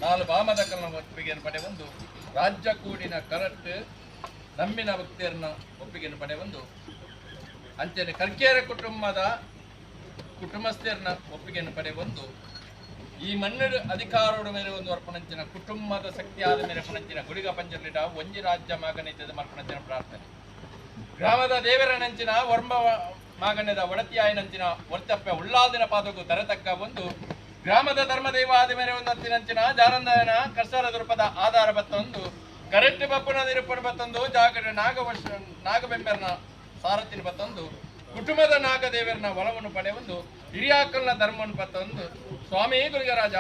ನಾಲ್ ಬಾಮದಕಲ್ನ ಒಪ್ಪಿಗೆಯನ್ನು ಪಡೆಯೊಂದು ರಾಜ್ಯ ಕೂಡಿನ ಕರಟ್ ನಂಬಿನ ಭಕ್ತಿಯರನ್ನ ಒಪ್ಪಿಗೆಯನ್ನು ಪಡೆಯೊಂದು ಅಂಚನೆ ಕರ್ಕೇರ ಕುಟುಂಬದ ಕುಟುಂಬಸ್ಥರನ್ನ ಒಪ್ಪಿಗೆಯನ್ನು ಪಡೆಯೊಂದು ಈ ಮಣ್ಣು ಅಧಿಕಾರೋಡ ಮೇರೆ ಒಂದು ಅರ್ಪಣಂಚಿನ ಕುಟುಂಬದ ಶಕ್ತಿಯಾದ ಮೇರೆ ಪಣಂಚಿನ ಗುಳಿಗ ಪಂಜರ್ಲಿಟ ಒಂಜಿ ರಾಜ್ಯ ಮಾಗನಿತದ ಮರ್ಪಣಂಚಿನ ಪ್ರಾರ್ಥನೆ. ಗ್ರಾಮದ ದೇವರ ನಂಚಿನ ವರ್ಮ ಮಾಗಣ್ಯದ ಒಡತಿಯಾಯಿನಂಚಿನ ಒರ್ತಪ್ಪೆ ಉಳ್ಳಾದಿನ ಪಾದಕ್ಕೂ ತರತಕ್ಕ ಒಂದು ಗ್ರಾಮದ ಧರ್ಮದೈವ ಆದ ಮೇರೆ ಒಂದು ಹತ್ತಿನಂಚಿನ ಜಾರಂದನ ಕರ್ಸರ ದುರ್ಪದ ಆಧಾರ ಬತ್ತೊಂದು ಕರೆಕ್ಟ್ ಬಪ್ಪನ ನಿರೂಪಣ ಬತ್ತೊಂದು ಜಾಗರ ನಾಗವಶ ನಾಗಬೆಂಬರ್ನ ಸಾರಥಿನ ಬತ್ತೊಂದು ಕುಟುಂಬದ ನಾಗದೇವರನ ಒಲವನ್ನು ಪಡೆಯೊಂದು ಹಿರಿಯಾಕಲ್ನ ಧರ್ಮವನ್ನು ಪತ್ತೊಂದು ಸ್ವಾಮಿ ಗುರುಗರಾಜ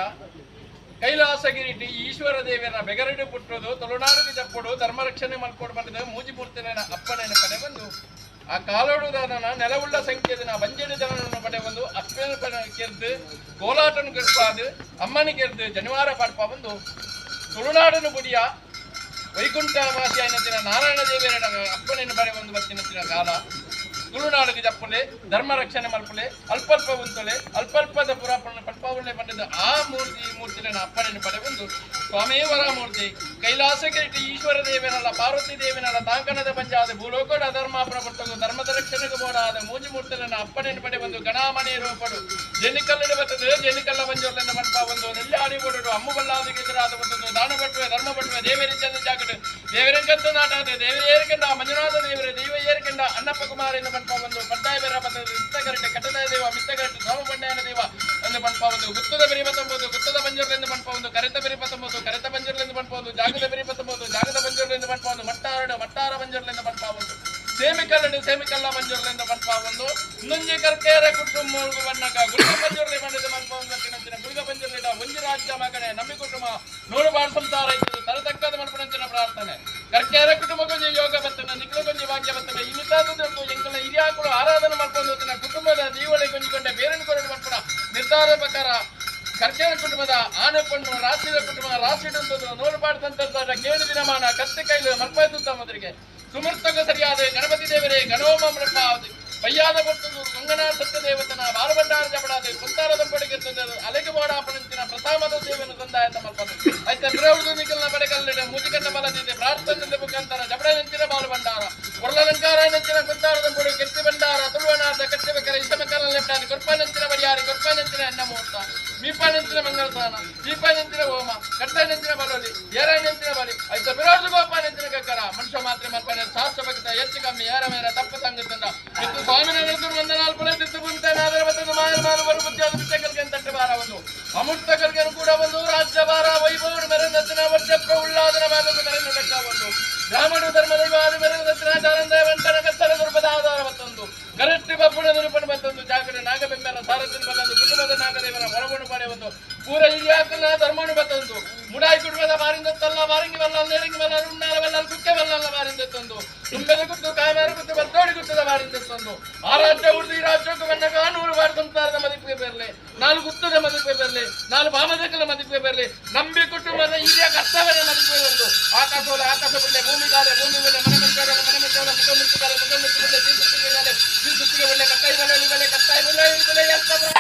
ಕೈಲಾಸಗಿರಿಟಿ ಈಶ್ವರ ದೇವರ ಬೆಗರಡು ಪುಟ್ಟೋದು ತುಳುನಾಡಿಗೆ ಜಪ್ಪುಡು ಧರ್ಮ ರಕ್ಷಣೆ ಮಲ್ಕೊಡು ಬಂದಿದೆ ಮೂಜಿಮೂರ್ತಿನ ಅಪ್ಪಣೆಯನ್ನು ಪಡೆಬಂದು ಆ ಕಾಲೋಡುದಾದನ ನೆಲವುಳ್ಳ ಸಂಖ್ಯೆದಿನ ಬಂಜೆಡು ಜನನನ್ನು ಪಡೆಬಂದು ಅಪ್ಪನ ಕೆರ್ದು ಕೋಲಾಟನು ಕೆರ್ಪಾದು ಅಮ್ಮನ ಕೆರ್ದು ಜನಿವಾರ ಪಾಡ್ಪ ಬಂದು ತುಳುನಾಡನು ಬುಡಿಯ ವೈಕುಂಠ ವಾಸಿಯಾಯಿನ ನಾರಾಯಣ ದೇವರ ಅಪ್ಪಣೆಯನ್ನು ಪಡೆಬಂದು ಬತ್ತಿನ ಕಾಲ ತುಳುನಾಡಿಗೆ ಜಪ್ಪುಲೆ ಧರ್ಮ ರಕ್ಷಣೆ ಮಲ್ಪುಲೆ ಅಲ್ಪಲ್ಪ ಉಂತುಲೆ ಅಲ್ಪಲ್ಪದ ಪುರಾಪಣ ಪಲ್ಪಾವಣೆ ಬಂದಿದ್ದು ಆ ಮೂರ್ತಿ ಮೂರ್ತಿನ ಅಪ್ಪಣೆಯನ್ನು ಪಡೆಬಂದು ಸ್ವಾಮಿ ಮೂರ್ತಿ ಕೈಲಾಸ ಕಿರೀಟಿ ಈಶ್ವರ ದೇವನಲ್ಲ ಪಾರ್ವತಿ ದೇವನಲ್ಲ ತಾಂಕಣದ ಪಂಚಾದ ಭೂಲೋಕಡ ಅಧರ್ಮಾಪಣ ಪಟ್ಟಗು ಧರ್ಮದ ರಕ್ಷಣೆಗೆ ಬೋಡಾದ ಮೂಜಿ ಮೂರ್ತಿನ ಅಪ್ಪಣೆಯನ್ನು ಪಡೆಬಂದು ಗಣಾಮಣಿ ರೂಪಡು ಜೆನ್ನಿಕಲ್ಲಡೆ ಬರ್ತದೆ ಜೆನ್ನಿಕಲ್ಲ ಪಂಜೋರ್ಲನ್ನ ಪಂಪ ಒಂದು ನೆಲ್ಲಾಡಿ ಓಡೋಡು ಅಮ್ಮು ಬಲ್ಲಾದಿಗೆ ಎದುರಾದ ಬಂದದ್ದು ದಾನ ಪಟ್ಟುವೆ ಧರ್ಮ ಪಟ್ಟುವೆ ದೇವರಿ ಚಂದ ಜಾಗಡು ದೇವರಂಕಂತ ನಾಟಾದ ದೇವರ ಏರ್ಕಂಡ ಮಂಜುನಾಥ ದೇವರ ದೈವ ಏರ್ಕಂಡ ಅಣ್ಣಪ್ಪ ಕುಮಾರನ ಪಂಪ ಒಂದು ಪಡ್ಡಾಯ ಬೇರ ಬರ್ತದೆ ಇತ್ತ ಕರೆಟೆ ಕಟ್ಟದ ದೇವ ಮಿತ್ತ ಕರೆಟೆ ಸೋಮ ಬಂಡೆಯನ ದೇವ ಎಂದು ಪಂಪ ಒಂದು ಗುತ್ತದ ಬೆರಿ ಬತ್ತಂಬೋದು ಗುತ್ತದ ಪಂಜುರ್ಲೆಂದು ಪಂಪ ಒಂದು ಕರೆತ ಬೆರಿ ಬತ್ತಂಬೋದು ಕರೆತ ಪಂಜುರ್ಲೆಂದು ಪಂಪ ಒಂದು ಜಾಗದ ಬೆರಿ ಬತ್ತಂಬೋದು ಜಾಗದ ಪಂಜುರ್ಲೆಂದು ಪಂಪ ಒಂದು ಮಟ್ಟಾರಡು ಮಟ್ಟಾರ ಪಂಜುರ್ಲೆಂದು ಪಂಪ ಒಂದು ಸೇಮಿಕಲ್ಲಡು ಸೇಮಿಕಲ್ಲ ಪಂಜುರ್ಲೆಂದು ಪಂಪ ಒಂದು ನುಂಜಿ ಕರ್ಕೇರ ಕುಟುಂಬ ಬಣ್ಣಗ ಗುಳಿಗ ಪಂಜುರ್ಲಿ ಬಂಡದ ಪಂಪ ಒಂದು ತಿನ್ನಂಚಿನ ಗುಳಿಗ ಪಂಜುರ್ಲಿಡ ಒಂಜಿ ರಾಜ್ಯ ಮಗನೆ ನಂಬಿ ಕುಟುಂಬ ನೂರು ಬಾಳ್ ಸಂಸಾರ ಇದ್ದು ತರತಕ್ಕದ ಮಲ್ಪನಂಚಿನ ಪ್ರಾರ್ಥನೆ. ಕರ್ಕೇರ ಕುಟುಂಬ ಕೊಂಜಿ ಯೋಗ ಬತ್ತನ ನಿಖಲ ಕೊಂಜಿ ಭಾಗ್ಯ ಬತ್ತನ ಇನ್ನಿತಾದಕ್ಕೂ ಎಂಕಲ ಹಿರಿಯಾಕುಳು ಆರಾಧನೆ ಮಾಡ್ಕೊಂಡು ಹೋಗ್ತಾನೆ ಕುಟುಂಬದ ಜೀವಳಿ ಕೊಂಜಿಕೊಂಡೆ ಬೇರನ್ನು ಕೊರಡು ಮಲ್ಪನ ನಿರ್ಧಾರ ಪ್ರಕಾರ ಕರ್ಕೇರ ಕುಟುಂಬದ ಆನೆಪಣ್ಣು ರಾಶಿದ ಕುಟುಂಬ ರಾಶಿಡುಂತದ್ದು ನೂರು ತಂತ ಕೇಳು ದಿನಮಾನ ಕತ್ತಿ ಕೈಲು ಮಲ್ಪಾಯ್ತು ಮೊದಲಿಗೆ ಸುಮೂರ್ತಕ ಸರಿಯಾದ ಗಣಪತಿ ದೇವರೇ ಗಣೋಮ ಮೃಪ ಪಯ್ಯಾದ ಪೊಟ್ಟು ಗಂಗನಾಥ ಸತ್ಯ ದೇವತನ ಬಾಲಭಂಡಾರ ಜಬಡಾದ ಕುಂತಾರ ದಂಪಡಿಗೆ ಅಲೆಗೆ ಬೋಡಾಪಣಂಚಿನ ಪ್ರಥಮದ ದೇವನ ತಂದಾಯತ ಮಲ್ಪದು ಐತೆ ಬಿರೌದು ನಿಖಲ್ನ ಬಡಗಲ್ಲಿಡ ಮುಜಿಕಣ್ಣ ಬಲದಿದೆ ಪ್ರಾರ್ಥನೆ ಮುಖಾಂತರ ಜಬಡ ನಂಚಿನ ಬಾಲಭಂಡಾರ ಕೊರಲಂಕಾರ ನಂಚಿನ ಕುಂತಾರ ದಂಪಡಿ ಕೆತ್ತಿ ಭಂಡಾರ ತುಳುವನಾದ ಕಟ್ಟೆಬೇಕರ ಇಸಮಕಲ ಲೆಪ್ಟಾದ ಕೊರ್ಪನಂಚಿನ ಬಡಿಯಾರಿ ಕೊರ್ಪನಂಚಿನ ಎನ್ನ ಮುಹೂರ್ತ ಮೀಪಾನಂಚಿನ ಮಂಗಳಸ್ಥಾನ ದೀಪಾನಂಚಿನ ಹೋಮ ಕಟ್ಟನಂಚಿನ ಬಲೋಲಿ ಏರಾನಂಚಿನ ಬಲಿ ಐತೆ ಬಿರೌದು ಗೋಪಾನಂಚಿನ ಕಕ್ಕರ ಮನುಷ್ಯ ಮಾತ್ರ ಮಲ್ಪನೆ ಶಾಸ್ತ್ರ ಭಕ್ತ ಹೆಚ್ಚು ಕಮ್ಮಿ ಏರ ಮೇರ ತಪ್ಪು ತಂಗುತ್ತಂದ ಇತ್ತು ಸ್ವಾಮಿನ ವಂದನಾಲ್ ಪುಲ ತಿತ್ತು ಪುಂತನಾದರ ಬತ್ತದು ಮಾಯರ ಮಾರು ಬರು ಬುದ್ಧಿಯಾದ ಬಿಟ್ಟೆಕಲ್ಗೆ ತಟ್ಟೆ ಬಾರ ಒಂದು ಅಮೃತ ಕಲ್ಗೆನು ಕೂಡ ಒಂದು ರಾಜ್ಯ ಭಾರ ವೈಭವ ಮೆರೆದತ್ತಿನ ವರ್ಷಪ್ಪ ಉಳ್ಳಾದನ ಬಾದಲು ಮೆರೆನ ಬೆಟ್ಟ ಒಂದು ಗ್ರಾಮಡು ಧರ್ಮ ದೈವ ಆದಿ ಮೆರೆದತ್ತಿನ ಜಾನಂದ ವಂಟನ ಕತ್ತಲ ದುರ್ಪದ ಆಧಾರ ಮತ್ತೊಂದು ಗರಟ್ಟಿ ಬಪ್ಪುಣ ದುರುಪಣ ಮತ್ತೊಂದು ಜಾಗರ ನಾಗಬೆಂಬೆರ ಸಾರಥಿನ ಬತ್ತೊಂದು ಕುಟುಂಬದ ನಾಗದೇವರ ಒಳಗೊಂಡು ಪಡೆ ಒಂದು ಪೂರ ಹಿರಿಯಾಕಲ್ನ ಧರ್ಮನು ಬತ್ತೊಂದು ಮುಡಾಯಿ ಕುಟುಂಬದ ಬಾರಿಂದ ತಲ್ಲ ಬಾರಂಗಿ ಬಲ್ಲ ನೇರಂಗಿ ಬಲ್ಲ ಉಣ್ಣಾಲ ಬಲ್ಲ ಕುಕ್ಕೆ ಬಲ್ಲ ಬಾರಿಂದ ತಂದು ತುಂಬೆದ ಗುತ್ತು ಕಾಮಾರ ಗುತ್ತು ಬತ್ತೋಡಿ ಗುತ್ತದ ಬಾರಿಂದ ತಂದು ಆ ರಾಜ್ಯ ಉಳಿದು ಈ ರಾಜ್ಯಕ್ಕೂ ಬಂದಾಗ ನೂರು ಬಾರಿ ಸಂಸಾರದ ಮದಿಪೆ ಬೇರ್ಲೆ ನಾಲ್ಕು ಗುತ್ತದ ಮದಿಪೆ ಬೇರ್ಲೆ ನಾಲ್ಕು ಬಾಮದಕಲ ಮದಿಪೆ ಬೇರ್ಲೆ ನಂಬಿ ಕುಟುಂಬದ ಹಿರಿಯ ಕರ್ತವ್ಯದ ಮದಿಪೆ ಒಂದು ಆಕಾಶೋಲೆ ಆಕಾಶ ಬಿಡ್ಲೆ ಭೂಮಿ ಗಾಲೆ ಭೂಮಿ ಬೆಲೆ ಮನೆ ಮೆಂಚಾಲ ಮನೆ ಮೆಂಚಾಲ ಮುಖ ಮುಚ್ಚುಗಾಲೆ ಮುಖ ಮುಚ್ಚು ಬಿಡ್ಲೆ ಜೀಸುತ್ತಿಗೆ ಗಾಲೆ ಜೀಸುತ್ತಿಗೆ ಒಳ್ಳೆ ಕತ್ತಾಯಿ ಬಲೆ ಬಲೆ ಕತ್ತಾಯಿ ಬಲೆ ಬಲೆ ಎತ್ತ